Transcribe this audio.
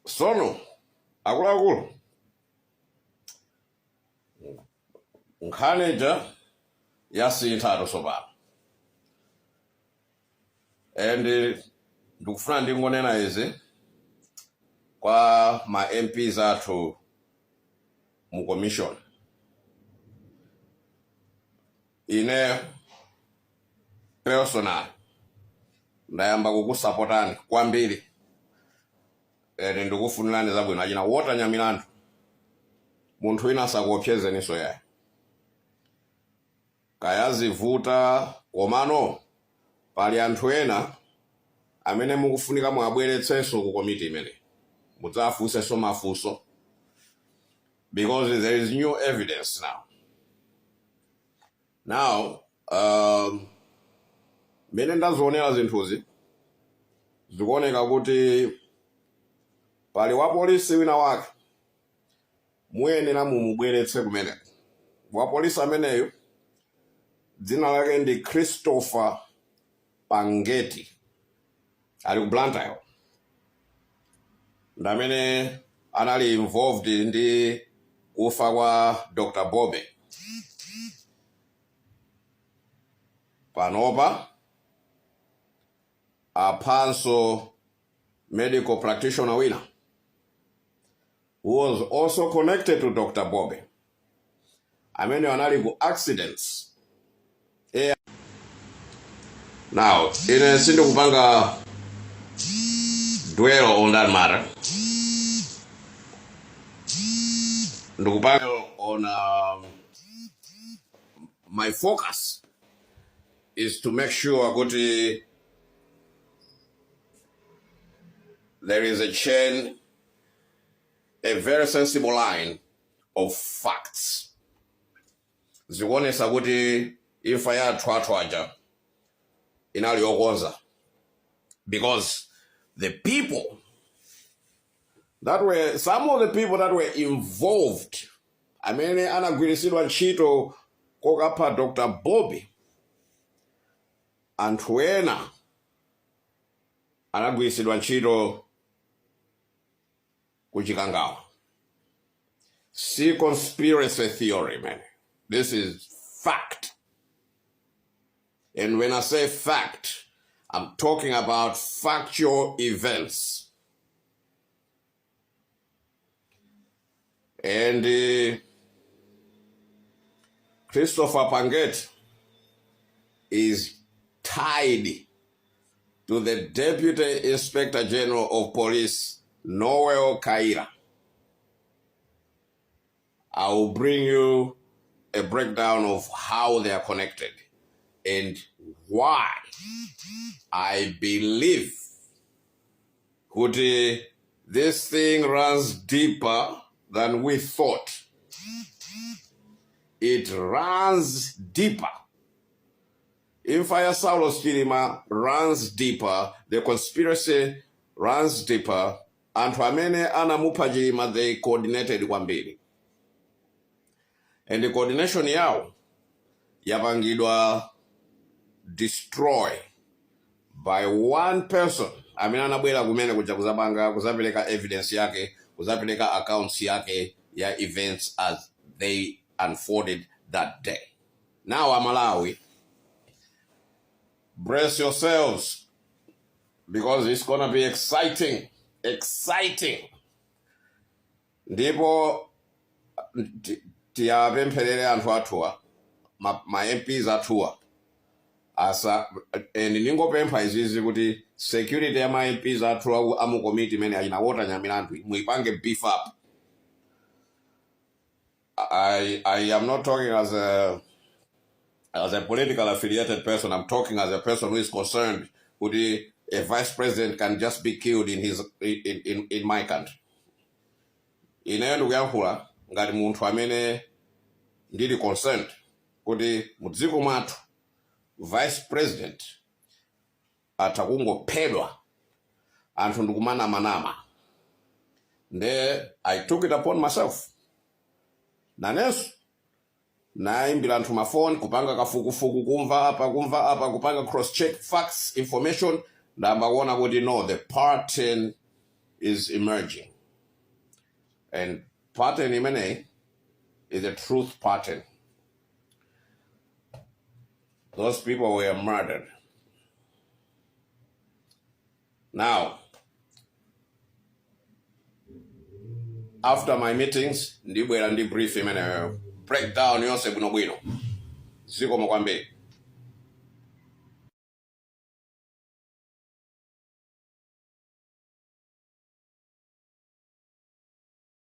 Sono akuluakulu, nkhani ija yasinthatu tsopano, and ndikufuna ndingonena izi kwa ma MPs athu mu commission. Ine personal ndayamba kukusapotani kwambiri and ndikufunirani zabwino. Achina Walter Nyamilandu, munthu wina asakuopsezeninso yayi, kaya zivuta, komano pali anthu ena amene mukufunika muabweretsenso ku komiti imene mudzafunsenso mafunso, because there is new evidence now. Now, mene ndazionera zinthuzi, zikuoneka kuti pali wapolisi wina wake muyenera mumubweretse kumeneko. Wapolisi ameneyu dzina lake ndi Christopher Pangeti, ali ku Blantyre, ndi amene anali involved ndi kufa kwa Dr. Bobe. Panopa aphanso medical practitioner wina who was also connected to Dr. Bobe, amene anali ku accidents. Now, ine sindikupanga dwell on that matter, ndikupanga on my focus is to make sure kuti there is a chain, a very sensible line of facts zikuonesa kuti imfa ya anthu athu aja inali yokonza, because the people that were some of the people that were involved, amene anagwiritsidwa ntchito kokapha Dr. Bobe, anthu ena anagwiritsidwa ntchito ku Chikangawa. Si conspiracy theory, man, this is fact. And when I say fact, I'm talking about factual events. And Christopher Panget is tied to the Deputy Inspector General of Police, Noel Kaira. I will bring you a breakdown of how they are connected and why I believe kuti this thing runs deeper than we thought. It runs deeper. Imfa ya Saulos Chilima runs deeper. The conspiracy runs deeper. Anthu amene anamupha Chilima, they coordinated kwambiri. And the coordination yawo yapangidwa destroy by one person amene anabwera kumene kuja kuzapanga, kuzapereka evidence yake, kuzapereka accounts yake ya events as they unfolded that day. Now, Amalawi, brace yourselves, because it's gonna be exciting, exciting. Ndipo tiyapempherere anthu athuwa, ma MPs athuwa asa. And ndingopempha izizi kuti security ya ma MPs athu amu committee imene achina Walter Nyamilandu muipange beef up. I am not talking as a political affiliated person. I'm talking as a person who is concerned kuti a vice president can just be killed in his in, in, in my country. Ineyo ndikuyankhula ngati munthu amene ndili concerned kuti mudziko mwathu vice president atha kungophedwa, anthu ndikumanamanama. Nde I took it upon myself, nanenso nayimbira anthu mafoni, kupanga kafukufuku, kumva apa, kumva apa, kupanga cross check facts, information. Ndayamba kuona kuti no, the pattern is emerging. And pattern imeneyi is a truth pattern. Those people were murdered. Now, after my meetings, ndibwera ndi brief imeneyo, breakdown yonse bwinobwino. Zikomo kwambiri.